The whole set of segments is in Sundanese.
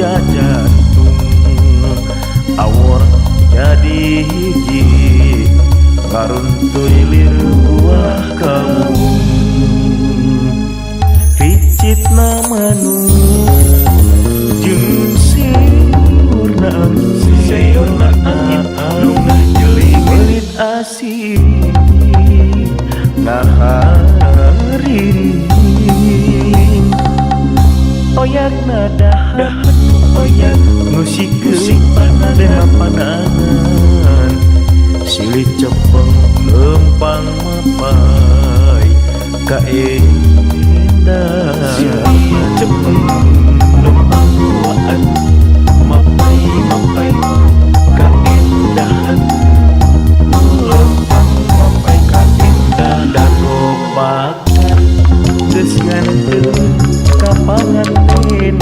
Jajantung awor jadi hiji, ngaruntuy lir buah kawung. Picitna manuk jeung siurna angin, Siurna angin nu ngajeling. Belit asih ngahariring, oyakna dahan, Oyak ngusikeun Ngusik panangan. Leha panangan. Silih cepeng lempang mapai kaendah. Silih cepeng lempang duaan, mapai mapai kaendahan, lempang mapai kaendahan. Dago pakar geus nganteun ka pangantenan,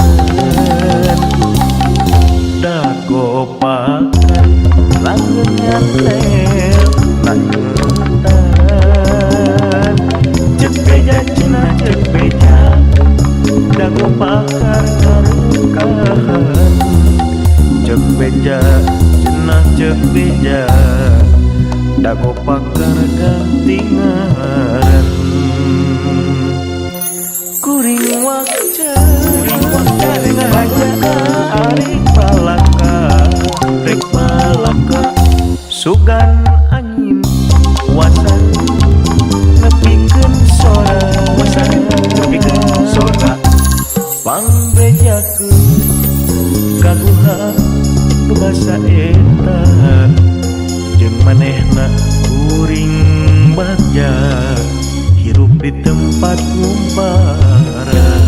dago pakar langeun nyantel lanjutan. Cek beja cenah, cek beja, dago pakar ngarengkahan. Cek beja cenah, cek beja, dago pakar ganti ngaran. Kuring wakca, Kuring wakca ngahaja arek palaka, rek palaka. Sugan angin wasan nepikeun sora, Wasan nepikeun sora. Pangbejakeun kaguha nu basa eta, jeung manehna kuring bagja hirup di tempat kumparan.